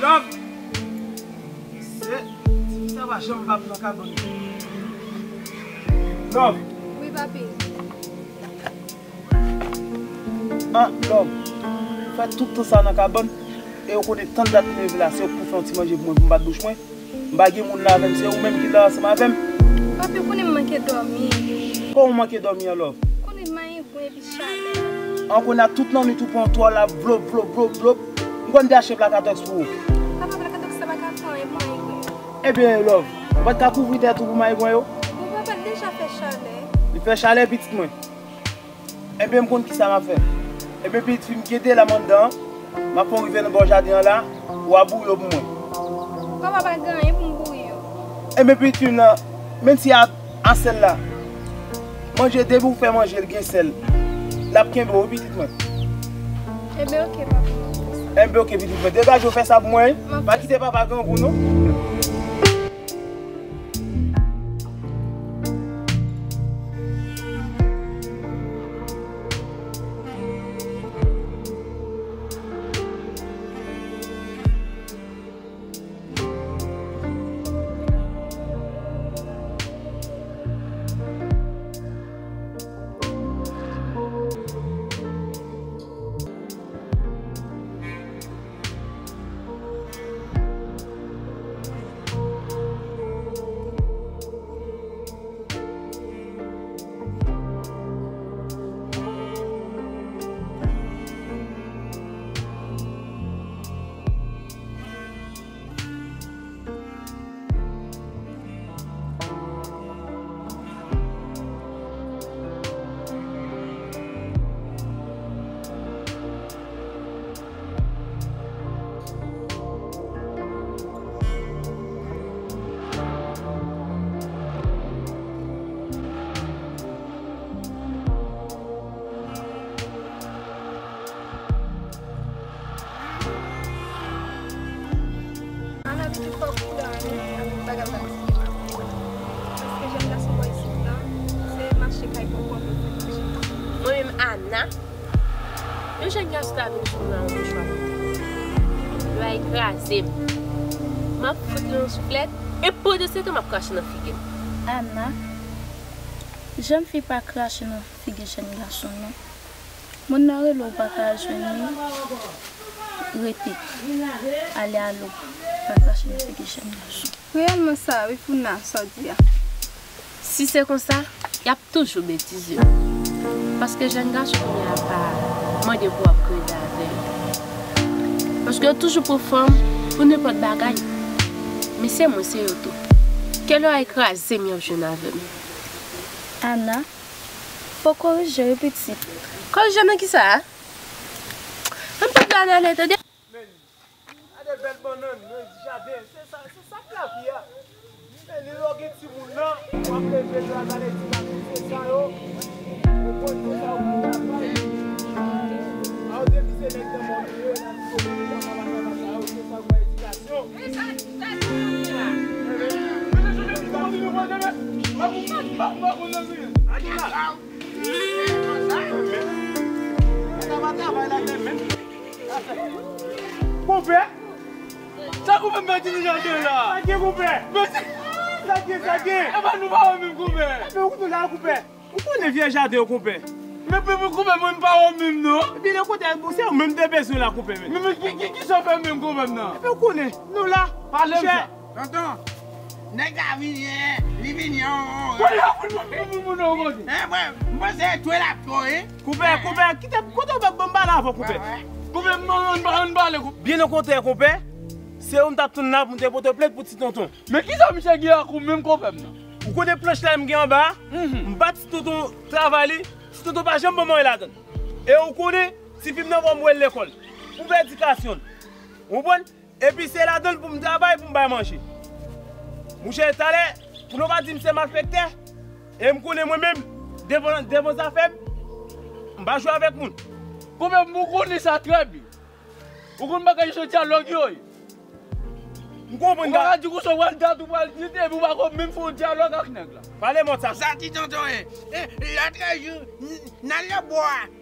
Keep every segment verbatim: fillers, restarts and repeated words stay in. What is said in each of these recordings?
Love. Se, sa pa janm pa nan kabann. Love. Wi, papi. Ah, Love. Fè tout tan sa nan kabann. E ou konnen tann dat mwen leve la, se ou k pou fè yon ti manje pou mwen, pou m bat bouch mwen. M pa gen moun la avè m, se ou menm ki la ansanm avè m. Papi, ou konnen m manke dòmi. Kòman w manke dòmi an, Love? Ou konnen m mayengwen epi chalè. An konnen a tout lannwit ou pran yon twal la, vlop, vlop, vlop, vlop. M konn te achte plakatòks pou ou. Papa, plakatòks sa pa ka fè anyen pou mayengwen. Ebyen, Love, ou pa t ka kouvri tèt ou pou mayengwen yo? Bon, papa, l deja fè chalè. Li fè chalè, pitit mwen. Ebyen, m konn kisa m ap fè. Ebyen, pitit fi m, kite la m anndan an. M ap fè w rive nan bò jaden an la, w a bouyi yo pou mwen. Papa, pa gen anyen pou m bouyi yo. Ebyen, pitit fi m nan, menm si a, a sèl la. Manje, depi w fè manje, l gen sèl. L ap kenbe w, wi, pitit mwen. Ebyen, oke, papa, m ap fè sa. Ebyen, oke, pitit mwen. Degaje w, fè sa pou mwen, wi. M ap fè sa. Pa kite papa grangou, non. Ana, pitit, fòk ou dan avèk bagay la ki gen mal. Paske jèn gason bò isit la, se mache kay kòkò pou l fè mache. Mwen menm, Ana, yon jèn gason ta vin sou mwen a yon mouchwa pou mwen. Yo al kraze m. M ap fout li yon souflèt, e pandan se tan, m ap krache nan figi l. Ana, jèn fi pa krache nan figi jèn gason, non. Moun nan rele w, ou pa ka jwenn li, rete. Ale, ale w, pa krache nan figi jèn gason. Reyèlman sa, wi, Founa, sa w di a. Si se konsa, y ap toujou betize. Paske jèn gason kounye a pa mande pou w ap krede avè l. Paske yo toujou pran fanm pou nenpòt bagay. Men se mwen, se yo tou. Kè lè yo al kraze m, y ap jwenn avè m. Ana, fò w korije, wi, pitit. Korije nan kisa a? Ann pèdi ane ale, tande. Men, gade bèl bannann nan jaden. Se sa, se sa k lavi a. Men, lè w gen timoun nan, w ap leve l la, gade ti maten, se sa yo. Ou konn se sa ou pou travay. A, ou depi se nèg nan mòn yo, nan ti kominote, nan bagay sa yo, se sa ou bay edikasyon. Konpè! Sa konpè m fè ti jante la? Sa gen konpè? Sa gen, sa gen? E pa nou pa wè menm konpè. Epi ou kote la konpè? Ou konnen vye jaden yo konpè. Men pou, pou konpè mwen m pa wè menm non. Epi lè kote se ou menm te bezwen la konpè men. Men, men ki, ki, ki sa w fè menm konpè m nan? Epi ou konnen, nou la. Pale m sa. Tonton, nèg la vini, li vini an. Kote la pou moun, pou moun, pou moun, pou moun. Hein, mwen, mwen se twe l ap twe. Konpè, konpè, kite, kote w ban m pale avè w, konpè. Konpè, m, ann, ann pale, konpè. Byen okontrè, konpè, se ou m t ap tann la pou m te pote plent pou ti tonton. Men kisa misye gen ak ou menm konpè m nan? Ou konnen planch la m gen anba a? M ba ti tonton travay li, ti tonton pa janm ban m anyen ladan l. E ou konnen, tifi m nan fò m voye l lekòl. Pou fè edikasyon l. Ou konprann? Epi se ladan l pou m travay, pou m bay manje. Mouche, talè, pou nou pa di m se malfektè, e m konnen mwen menm, devan, devan zafè m, m pa jwe avèk moun. Konpè m, ou konnen sa trè byen. Ou konn bagay yo se dyalòg yo ye. M konprann. Ou pa ka di konsa w al dat ou pral di epi ou pa ko menm fè yon dyalòg ak nèg la. Pale mòd sa. Sa ti tonton e. E, lòt jou, n, n al nan bwa.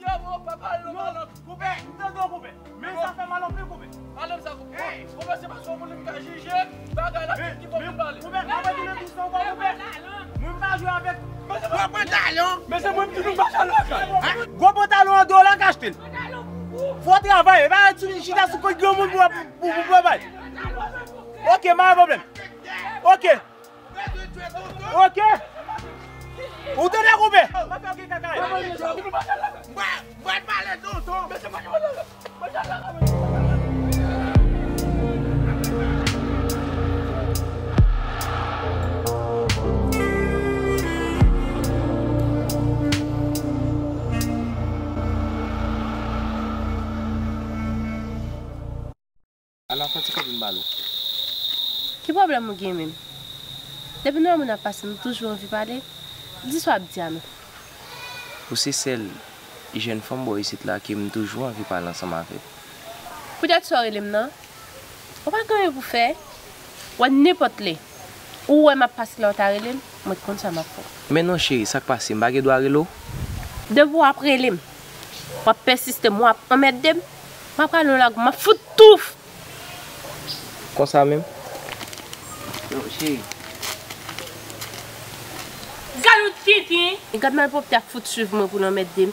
Mesye, bon, pa pale nan malank. Konpè, m tande w, konpè. Men sa fè mal anpil, konpè. Pale m sa, konpè. Konpè, se paske yon moun li ka jije bagay la ki fò pou l pale. Konpè, pa pale nan tout sa w pa, konpè. Mwen pa jwe avèk. Gwo pantalon. Men se mwen ki nou pa chalè kay. Gwo pantalon an deyò la k achte l. Fò travay, e pa chita sou kont granmoun pou, pou, pou, pou bay. Ok, pa gen pwoblèm. Ok. Ok. Ou tande, konpè? Mwen, mwen pale tonton. Ala fè ti kanpe m ba l ou. Ki pwoblèm ou gen menm? Depi nou wè moun ap pase, nou toujou anvi pale. Di sa w ap di a non. Ou se sèl jèn fanm bò isit la ke m toujou anvi pale ansanm avèk. Poutèt sa w rele m nan, ou pa gen anyen pou fè. Wè nenpòt lè ou wè m ap pase la, ou ta rele m, mwen konn sa m ap fè w. Men non cheri, sa k pase? M pa gen dwa rele w? Depi w ap rele m, w ap pèsiste m, w ap anmède m, m ap rale yon lagou, m ap fout touf! Konsa menm? Yo, cheri. Gad yon tenten! Gad malpwòpte ap fout swiv mwen pou l anmède m.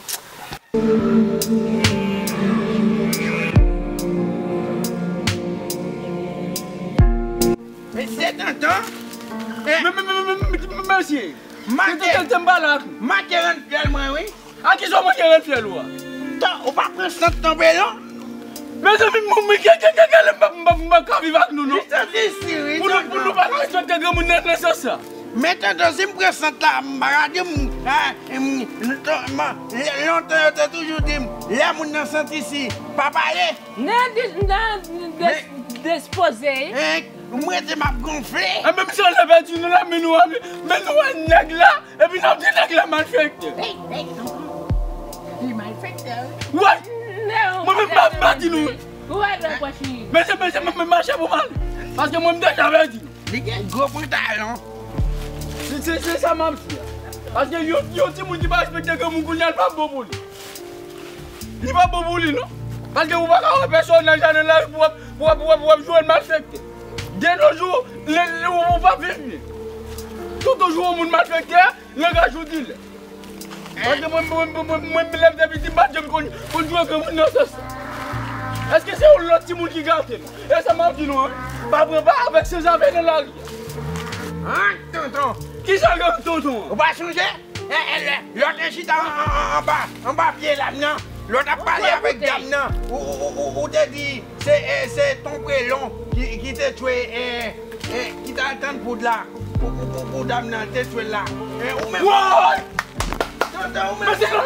Mesye tonton. Men, men, men, men, men, men, mesye. Mate. Tonton, tonton, m pale ak ou. Mate rann fyèl mwen, wi. A kisa w manke rann fyèl ou a? Tan, ou pa pran sant tanpelon? Mezanmi, m, m, ke, ke, ke, ke, m, m, m, m ka viv ak nou, non. Li sant isi, wi, tonton. Pou nou, pou nou pa respekte granmoun nan, nan sans sa. Men tonton, si m pran sant la, m pa ka di m, ah, m, tonton, m, lontan yo te toujou di m, lè moun nan sant isi, pa pale. Nan di-, nan dis-, dispoze. Hein, m rete m ap gonfle. E menm si w leve di nou la, men nou wè, men nou wè nèg la, epi n ap di nèg la malfektè. Hey, hey, tonton. Li malfektè, wi. Wè. Non, mwen menm pa, pa di nou. Ou wè nan pòch li. Mesye, mesye, mwen menm mache pou m ale. Paske mwen m deja avèti nou. Li gen gwo pantalon. Se, se, se sa m ap di a. Paske yon, yon timoun ki pa respekte granmoun kounye a, l pa bon pou li. Li pa bon pou li, non. Paske ou pa ka wè pèsonaj la nan lari pou w ap, pou w ap, pou w ap, pou w ap jwe l malfektè. De nos jours, le, le, ou, ou p ap viv byen. Toutoujou yon moun malfektè, langaj ou dilè. Paske mwen, mwen, mwen, mwen, mwen, lè m te piti, m pa t janm konn, konn jwe granmoun nan sans sa. Èske se yon lòt timoun ki gate m? E sa m ap di nou, en. Pa pran pa avèk sanzave nan lari a. An, tonton. Kisa gen tonton an? Ou pa sonje? E, e, lè, lè w te chita an, an, an, anba, anba pye lam nan, lè w t ap pale avèk dam nan, ou, ou, ou, ou, ou te di, se, e, se tonpelon ki, ki te tchwe, e, e, ki t al tann poud la, pou, pou, pou, pou dam nan te tchwe l la. E, ou menm. Woy! Tonton, ou menm. Mesye, non,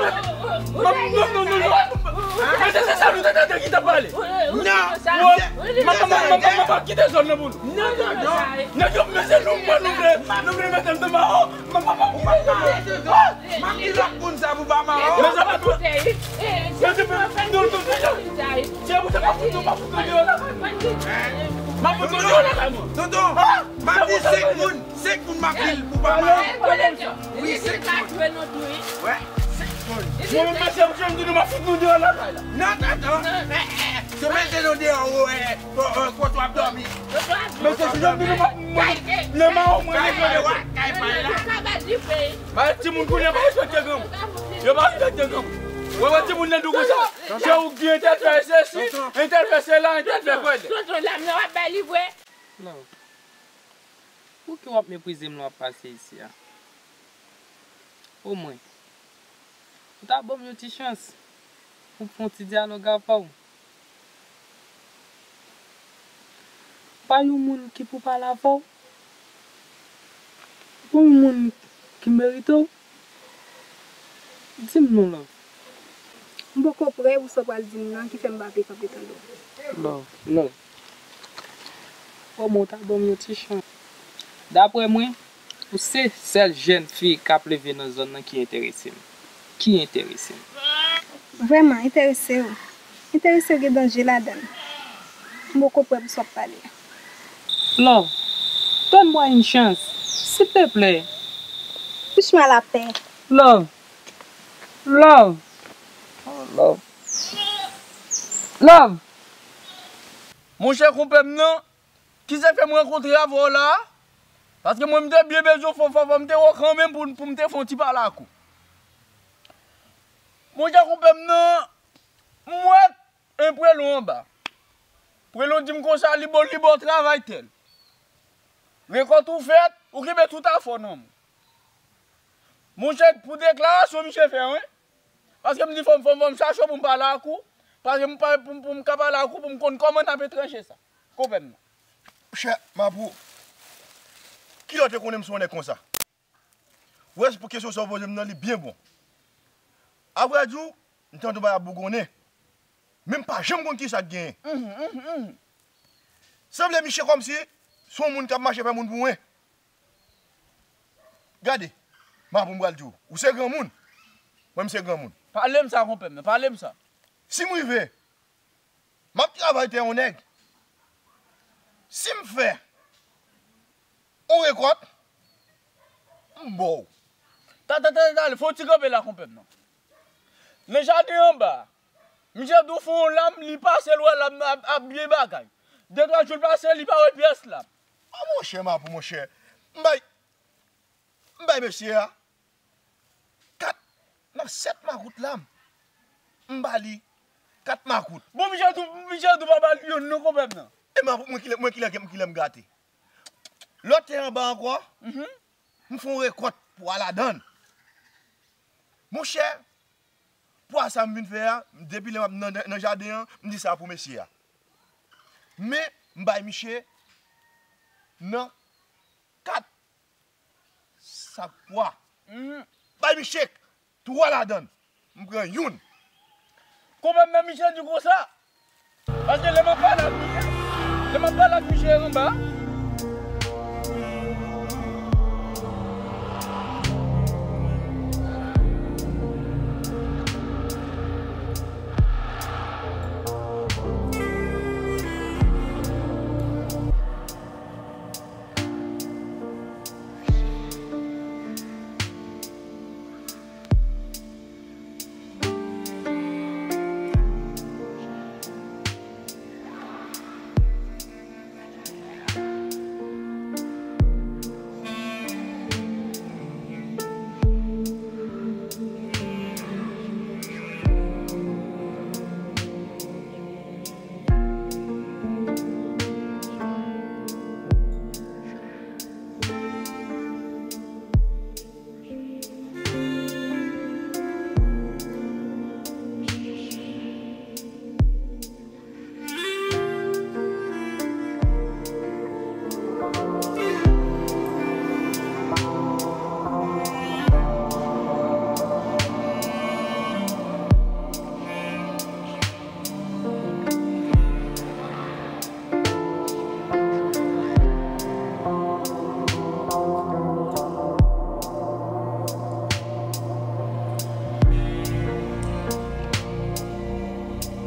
non, non, non, non. Mesye, se sa nou te tande ki t ap pale. Non. Woy, m ap, m ap, m ap, m ap kite zòn nan pou nou. Non, non, non. Nèg yo, mesye, nou, mwen, nou vle, nou vle mete m nan mawo. M ap, m ap, m ap kite zòn nan. M ap di lòt moun sa pou pa mawo. Mezanmi, mezanmi, non, non, non, non. Se pou sa m ap fout nou, m ap fout nou deyò lakay mwen. M ap fout nou deyò lakay mwen. Tonton, tonton, m ap di senk moun. Senk moun m ap di l pou pa mal. Wi, senk moun. Wè, senk moun. Mwen menm, mesye, m di nou, m ap fout nou deyò lakay la. Non, tonton. Eh, eh, se mete nou deyò, o, eh, o, o, kote w ap dòmi. Mesye, si nou di nou, m ap, mwen, nan mawo mwen, mwen, mwen. Ba timoun kounye a pa respekte granmoun. Yo pa respekte granmoun. Wè, wè, timoun nan di w konsa. Se ou k di entèl fè sesi, entèl fè sela, entèl fè kwèdè. Tonton, lam nan w ap bay li vre. Love, pouki w ap meprize m lè w ap pase isi a? Omwen, ou ta ban m yon ti chans pou m fè yon ti dyalòg avè w. Pa yon moun ki pou pale avè w. Pa yon moun ki merite w. Di m non, Love. M poko prè pou sa w pral di m nan, ki fè m pa vle kanpe tande w. Love, Love. Omwen w ta ban m yon ti chans. Daprè mwen, ou se sèl jèn fi k ap leve nan zòn nan ki enterese m. Ki enterese m. Vrèman, enterese w. Enterese w gen danje ladan l. M poko prè pou sa w ap pale a. Love, donne-moi une chance, s'il te plaît. Fiche-moi la paix. Love. Love. Oh, love. Love. Monchè, konpè m nan, ki sa k fè m rankontre avè w la a? Paske mwen, m te byen bezwen fò, fò, fò m te wè w kanmenm pou, pou m te fè yon ti pale ak ou. Monchè, konpè m nan, m wè en prelon anba. Prelon di m konsa, li ba w, li ba w travay tèl. Rekòt ou fèt, ou kenbe tout afè w nan men w. Monchè, pou deklarasyon misye fè, wi. Paske m di fò m, fò m, fò m chache w pou m pale ak ou. Paske m pa, pou, pou m ka pale ak ou, pou m konn kòman n ape tranche sa. Konpè m nan. Monchè, Mapou, kilè w te konnen m se yon nèg konsa? Ou wè, pou kesyon sa w poze m nan, li byen bon. Apre di w, m tande w bay ap bougonnen. Men m pa janm konn kisa k genyen. Mhm, mhm, mhm. Sanble misye kòmsi se yon moun k ap mache fè moun pou wen. Gade, Mapou, m pral di w, ou se granmoun. Mwen, m se granmoun. Pale m sa, konpè m nan, pale m sa. Si m rive, m ap travay tè yon nèg. Si m fè yon rekòt, m ba w. Ta, ta, ta, ta, fè yon ti kanpe la, konpè m nan. Nan jaden anba a, misye di w fè yon lam, li pase l wè lam nan ap, ap byen bagay. De twa jou l pase, li pa wè pyès lam. O monchè, Mapou, monchè. M bay, m bay mesye a kat, nan sèt makout lam. m ba li kat makout. Bon, Michel tou, Michel tou pa ba li youn non, konpè m nan. E mwen, mwen ki lè, mwen ki lè, ki lè m gate. Lòt te anba ankò, m fè yon rekòt pwa ladann. Monchè, pwa sa m vin fè a, depi lè m ap nan, nan jaden an, m di sa pou mesye a. Men, m bay miche nan kat sak pwa. Bay miche twa ladann. M pran youn. Konpè m, men miche di konsa. Paske lè m ap pale ak miche, lè m ap pale ak miche anba.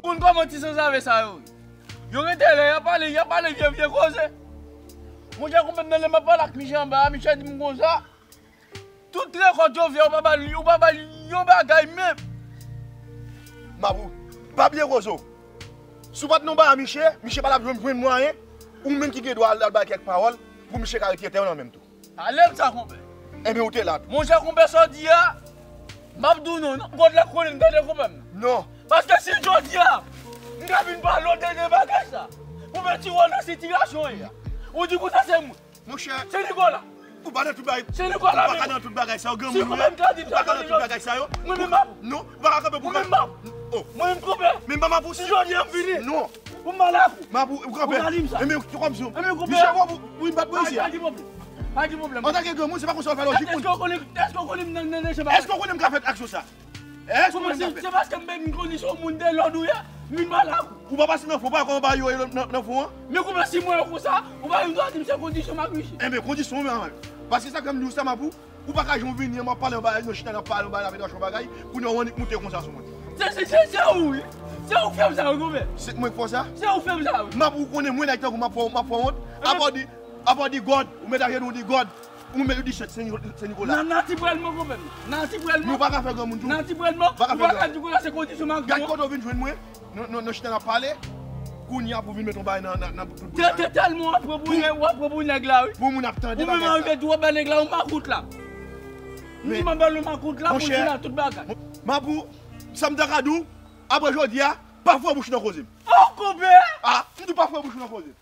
Konn kòman ti sanzave sa yo ye. Yo rete la, y ap pale, y ap pale vye, vye koze. Monchè, konpè m nan, lè m ap pale ak miche anba a, miche di m konsa. Tout rekòt yo fè, ou pa ba l, ou pa ba l yon bagay menm. Mapou, pa bliye koze w. Si w pa t nan anba a miche, miche pa t ap jwenn, jwenn mwayen, ou menm ki gen dwa al, al bay kèk pawòl, pou miche ka retire tè yo nan men m tou. Pale m sa, konpè. Enben, ou te la tou. Monchè, konpè, sa w di a, m ap di w non, non. God la konnen m, tande, konpè m. Non. Paske si jodi a, m te vin pale w de, de bagay sa, pou mete w nan sitiyasyon w ye a. Ou di konsa se mwen. Monchè, se Nicolas. Ou pa nan tout bagay. Se Nicolas. Ou pa ka nan tout bagay sa yo, granmoun ou ye. Ou pa ka nan tout bagay sa yo. Mwen menm m ap. Non, ou pa ka kanpe pou. Mwen menm m ap. Oh. Mwen menm m kanpe. Men m pa Mapou. Si jodi a m vini. Non. Pou m pale ak ou. Mapou, ou kanpe. Ou ka di m sa. Enben, ou konprann sa. Enben, ou konprann. Michel, ou, ou, ou bat mwen isi a. Pa gen pwoblèm. Pa gen pwoblèm. Antanke granmoun, se pa konsa w fè lòjik moun. Èske w konnen, èske w konnen m nan, nan, nan, nan, nan, nan, nan, nan, nan, nan, Èske w konnen m ka fè aksyon sa? Èske w konnen m ka fè? Se paske m vin konnen se yon moun de lòd ou ye, m vin pale ak ou. Ou pa pase nan fon, ou pa konn anba yo ye nan, nan fon an? Men konpè, si mwen yo konsa, ou pa gen dwa di m se kondisyon m ap miche. Enben, kondisyon w menm. Paske sa k fè m di w sa, Mapou, ou pa ka jan w vini an, m ap pale anba, nou chita n ap pale anba, n ap fè yon bagay, kounye a w annik moute konsa sou mwen. Se, se, se, se ou, wi. Se ou k fè m sa, wi, konpè. Se mwen k fè w sa? Se ou k fè m sa, wi. Mapou, ou konnen mwen nèg tankou m ap fè w, m ap fè w wont. Apa w di, apa w di God, ou met ajenou w di God. Ou menm ou di se, se Nicolas. Nan, nan ti prèl mò, konpè m. Nan ti prèl mò. Nou pa ka fè granmoun tou. Nan ti prèl mò. Ou pa ka di konsa se kondisyon m ap viv. Gad kote w vin jwenn mwen. Nou, nou, nou chita n ap pale. Kounye a pou vin met yon bagay nan, nan, nan tout bouch la. Te, te tèlman w ap pran pou nèg, w ap pran pou nèg la, wi. Pou moun ap tande bagay sa. Ou menm anvi tou w ap bay nèg la yon makout la. Ou menm ap bay l yon makout la, pou l fini ak tout bagay. Mapou, sa m ta ka di w, apre jodi a, pa foure bouch ou nan koze m. Oh, konpè! Ah, m di w pa foure bouch ou nan koze m.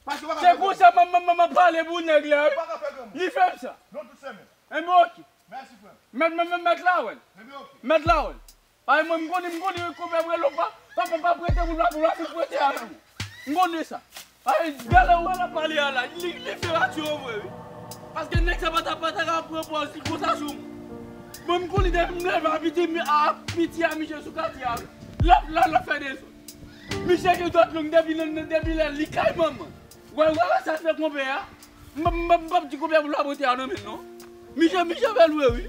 Paske w pa ka fè granmoun. Se konsa m, m, m, m ap pale pou nèg la, wi. Ou pa ka fè granmoun. Li fè m sa. Non, tout sèmen. Enben, oke. Mèsi, frè m. Mèt, mèt, mèt, mèt Lawèl. Enben, oke. Mèt Lawèl. Ay, mwen, m konnen, m konnen, konpè, m rele w pa, pa, pa, pa prete moun la, pou la, pou prete a, non. M konnen sa. Ay, gade ou wè l ap pale a la, li, li fè radyo vre, wi. Paske nèg sa pa ta, pa ta ka pran pòz li konsa sou mwen. Mwen, m konnen depi m leve a piti, a piti a miche sou katye a, wi. L ap, l ap, l ap fè dezòd. Miche gen dwèt long depi nan, depi lè li kay manman. Wè, wè, wè sa l fè konpè a. M p ap, m p ap, m p ap di konpè pou labote a nan men l non. Miche, miche fè l vre wi.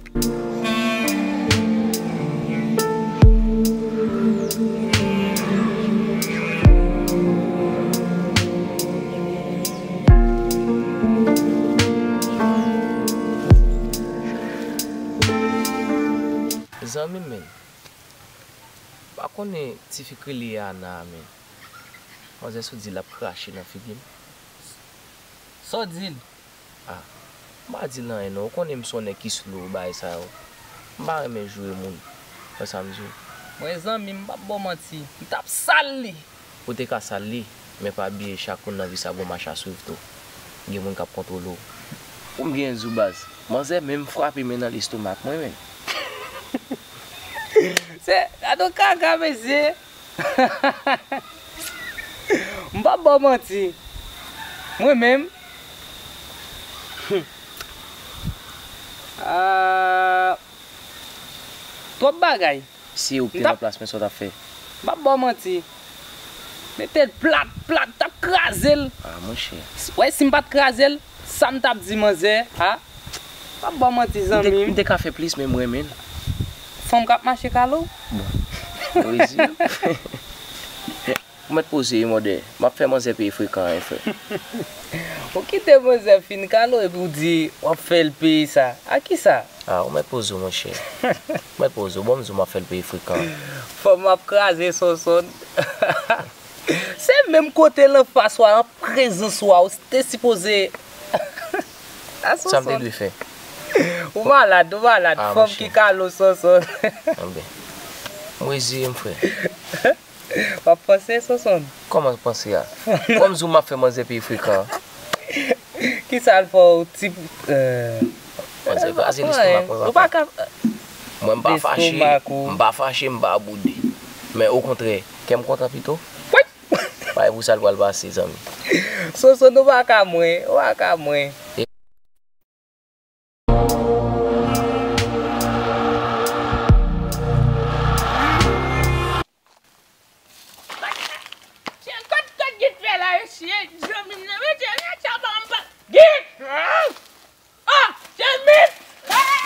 Zanmi m, men. M pa konnen tifi k rele Ana a, men. Manzè sot di l ap krache nan figi m. Sa w di l? Ah, m pa di l anyen non. Ou konnen m se yon nèg ki slow bagay sa yo. M pa renmen joure moun. Wè sa m di w? Mwen zanmi, m p ap ba w manti, m t ap sal li. Ou te ka sal li, men pa bliye chak moun nan vi sa gon mach a swiv tou. Gen moun k ap kontwole w. Pou m gen zou baz, manzè menm frape men nan lestomak mwen menm. Se, gade yon kaka, mesye. M p ap ba w manti. Mwen menm. Ah, twòp bagay. Si ou te nan plas mwen, sa w t ap fè? M p ap ba w manti. Mete l plat, plat, t ap kraze l. Ah, monchè. Wè, si m pa t kraze l, sa m t ap di manzè, a? M p ap ba w manti, zanmi m. M te ka fè plis, men m renmen l. Fanm k ap mache kalo? Bon. Rezi. Ou mèt poze wi, mòdè. M ap fè manzè peye frekan, wi, frè. Ou kite manzè fin kalo epi w di w ap fè l peye sa. A kisa? Ah, ou mèt poze w, monchè. Ou mèt poze w. Bon, m di w m ap fè l peye frekan. Fanm ap kraze Sonsonn. Se menm kote l anfas ou a, an prezans ou a, ou te sipoze. A Sonsonn. Sa m te dwe fè? Ou malad, ou malad. Ah, fanm ki kalo Sonsonn. Anben. M reziye m, frè. W ap panse, Sonsonn? Kòman panse a? Kòm di w m ap fè manzè peye frekan. Kisa l fè w, ti, eh, manzè kraze lestomak mwen, papa. Ou pa ka. Mwen, m pa fache, lestomak ou. M pa fache, m pa boude. Men okontrè, kè m kontan pito. Woy! Pa pou sa l pral pase, zanmi. Sonsonn, ou pa ka mwen, ou pa ka mwen. Kot, kot Git fè la, mesye, zanmi m nan, mesye, mesye, ban m pa. Git! Oh, zanmi m!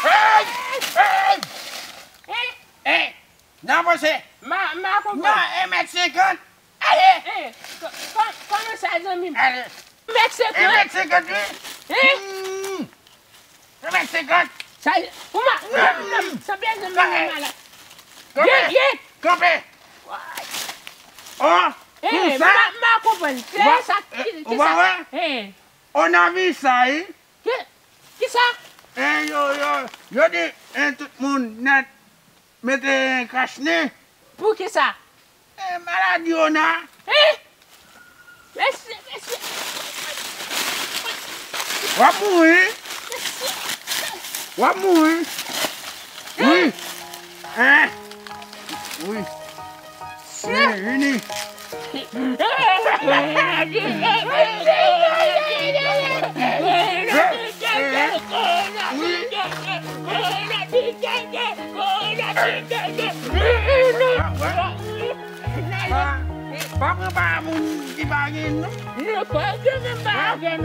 Hey! Hey! Hey! Hey! Nan, monchè. Ma, ma konprann. Nan, e mèt senkant. Ale! Eh, kò-, kò-, kòman sa, zanmi m? Ale. Mèt senkant. E mèt senkant, wi. Hein? Hmm. E mèt senkant. Sa, ou ma, hmm, sa byen, zanmi m, malad. Kanpe. Ye, ye. Kanpe. Why? Oh, eh, konsa? Ma, ma konprann. Sa, eh, ki, ou pa wè? Eh. On a vu ça, wi. Ki, kisa? Eh, yo, yo, yo di, eh, tout moun nèt mete kach nen. Poukisa? Eh, maladi ona. Eh? Mesye, mesye. W ap mouri. Mesye. W ap mouri. Wi. Eh? Wi. Vini, vini. Pa, pa pran pa moun ki pa gen, non. Nou pa gen menm pa gen.